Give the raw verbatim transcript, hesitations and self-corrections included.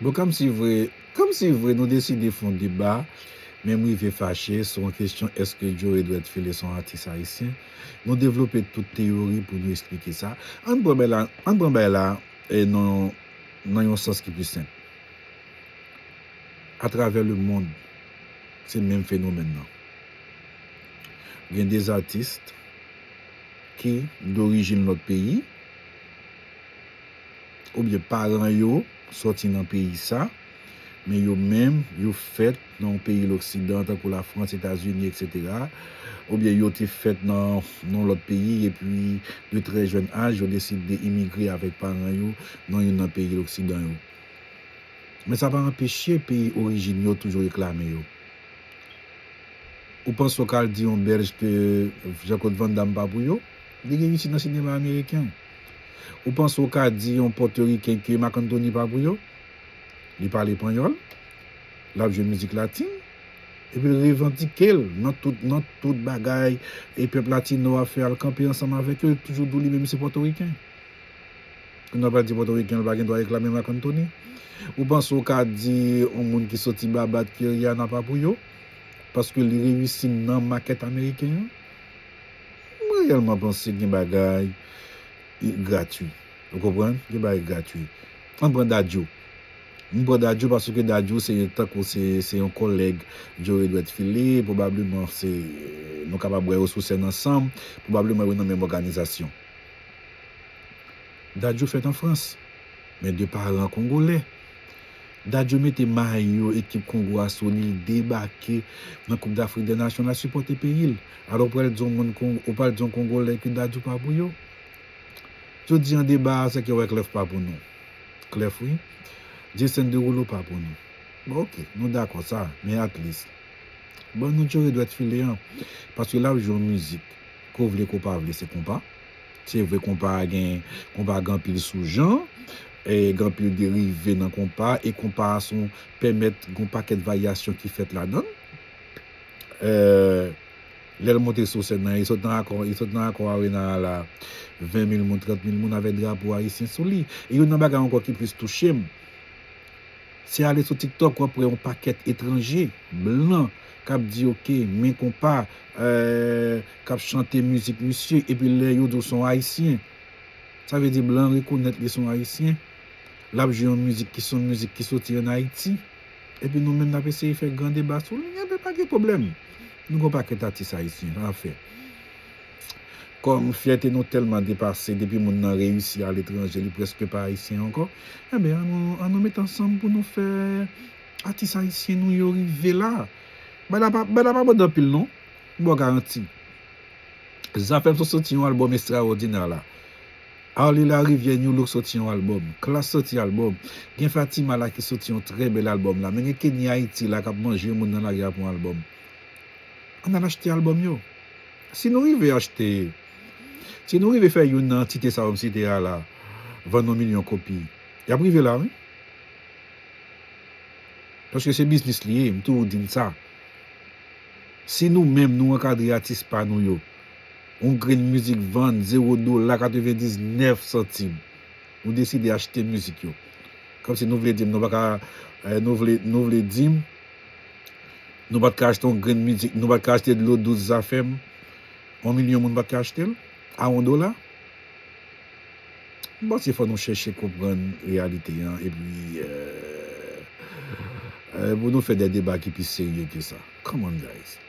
Bon, kòmsi vre, kòmsi vre nou deside fè yon deba, men m rive fache sou yon kesyon, èske Joe Edward Philly se yon atis ayisyen? Nou devlope tout teyori pou nou eksplike sa. Ann pran bagay la, ann pran bagay la, e, nan, nan yon sans ki pi senp. Atravè lemonn, se menm fenomèn nan. Gen de atis ki dorijin lòt peyi, oubyen paran yo sòti nan peyi sa, men yo menm, yo fèt nan yon peyi loksidan, tankou Lafrans, Etazini, etsetera, oubyen yo te fèt nan, nan lòt peyi, epi de trè jèn aj, yo deside imigre avèk paran yo nan youn nan peyi loksidan yo. Men sa pa anpeche peyi orijin yo toujou reklame yo. Ou panse w ka al di yon Bèlj ke Jean-Claude Van Damme pa pou yo? Li reyisi nan sinema ameriken. Ou panse w ka di yon Pòtoriken ke Marc Anthony pa pou yo? Li pale panyòl, l ap jwe mizik latin, epi l revandike l nan tout, nan tout bagay, e pèp latino a fè al kanpe ansanm avèk yo, li toujou di w li menm se Pòtoriken. Kounye a w pral di Pòtoriken an pa gen dwa reklame Marc Anthony? Ou panse w ka di yon moun ki soti Babad ke Rihanna pa pou yo? Paske li reyisi nan makèt ameriken an? Mwen reyèlman panse gen bagay gratui. Ou konprann? Gen bagay gratui. Ann pran Dadju. M pran Dadju paske Dadju se tankou se, se yon kòlèg Joe Edward Philly, pwobableman se, nou kapab wè yo sou sèn ansanm, pwobableman yo nan menm òganizasyon. Dadju fèt an Frans, men de paran kongolè. Dadju mete mayo ekip Kongo a sou li, debake nan Koup Dafrik dè Nasyon, l al sipòte peyi l. Alò, ou pral di yon moun Kon-, ou pral di yon Kongolè ke Dadju pa pou yo? Jodi an, deba a, se ke wè Clef pa pou nou. Clef, wi. Jason Derulo pa pou nou. Bon, oke, nou dakò sa, men at least, ban nou Joe Edward Philly an. Paske l ap jwe yon mizik, ke w vle, ke w pa vle, se konpa. Se vre, konpa a gen, konpa a gen anpil soujan, e gen anpil derive nan konpa, e konpa a se yon pèmèt gen yon pakèt varyasyon ki fèt ladan l. E, lè l monte sou sèn nan, li sot nan akò, li sot nan akò Arena a la, ven mil moun, trant mil moun avèk drapo ayisyen sou li. E youn nan bagay ankò ki plis touche m, se ale sou TikTok, w ap wè yon pakèt etranje, blan, k ap di, oke, men konpa, e, k ap chante mizik misye, epi lè yo di w se yon ayisyen, sa vle di blan rekonèt li se yon ayisyen, l ap jwe yon mizik ki se yon mizik ki soti ann Ayiti, epi nou menm n ap eseye fè gran deba sou li, enben pa gen pwoblèm. Nou gen yon pakèt atis ayisyen, anfen. Kòm fyète nou tèlman depase, depi moun nan reyisi aletranje, li prèske pa ayisyen ankò, enben, an nou, an nou met ansanm pou nou fè atis ayisyen nou yo rive la. Bagay la pa, bagay la pa mande anpil non. M ba w garanti. Zafèm sot soti yon albòm estrawòdinè la. Arly Larivière, New Look soti yon albòm. Klass soti albòm. Gen Fatima la ki soti yon trè bèl albòm la. Men gen Kenny Haiti la k ap manje moun nan lari a pou yon albòm. Ann al achte albòm yo. Si nou rive achte, si nou rive fè youn nan antite sa yo m site a la, vann yon milyon kopi, y ap rive la, wi. Paske se biznis li ye, m toujou di n sa. Si nou menm nou ankadre atis pa nou yo, yon grenn mizik vann zewo dola katrevendiznèf santim, nou deside achte mizik yo. Kòmsi nou vle di m, nou pa ka, eh, nou vle, nou vle di m, nou pa t ka achte yon grenn mizik, nou pa t ka achte dlo douz Zafèm, yon milyon moun pa t ka achte l a yon dola? M panse fò nou chèche konprann reyalite an, epi, eh, eh, pou nou fè de deba ki pi serye ke sa. Come on, guys.